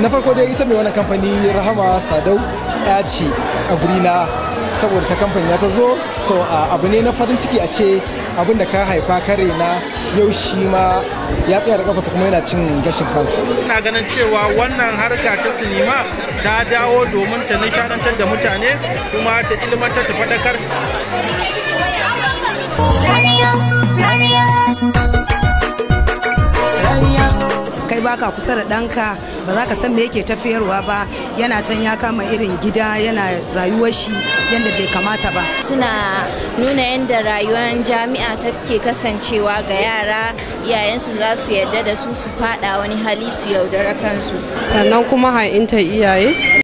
Na farko dai ita mai wannan kamfani Rahama Sadau ya ce a guri na, saboda ta kamfani na ta zo. To abu ne na farin ciki a ce abin da ka haifa kare na yau shi ma ya tsaya da kafarsa kuma yana cin gashin kansa. Ina ganin cewa wannan harka ta sinima ta dawo domin ta nishadantar da mutane kuma ta ilmantar, ta faɗakar. Kai baka kusa da ɗanka, ba za ka san me yake tafiyarwa ba. Yana can ya kama irin gida, yana rayuwar shi yadda bai kamata ba. Suna nuna yadda rayuwar jami'a take kasancewa ga yara. Iyayensu za su yarda da su, su fada wani hali, su yaudara kansu. Sannan kuma ha'intar iyaye.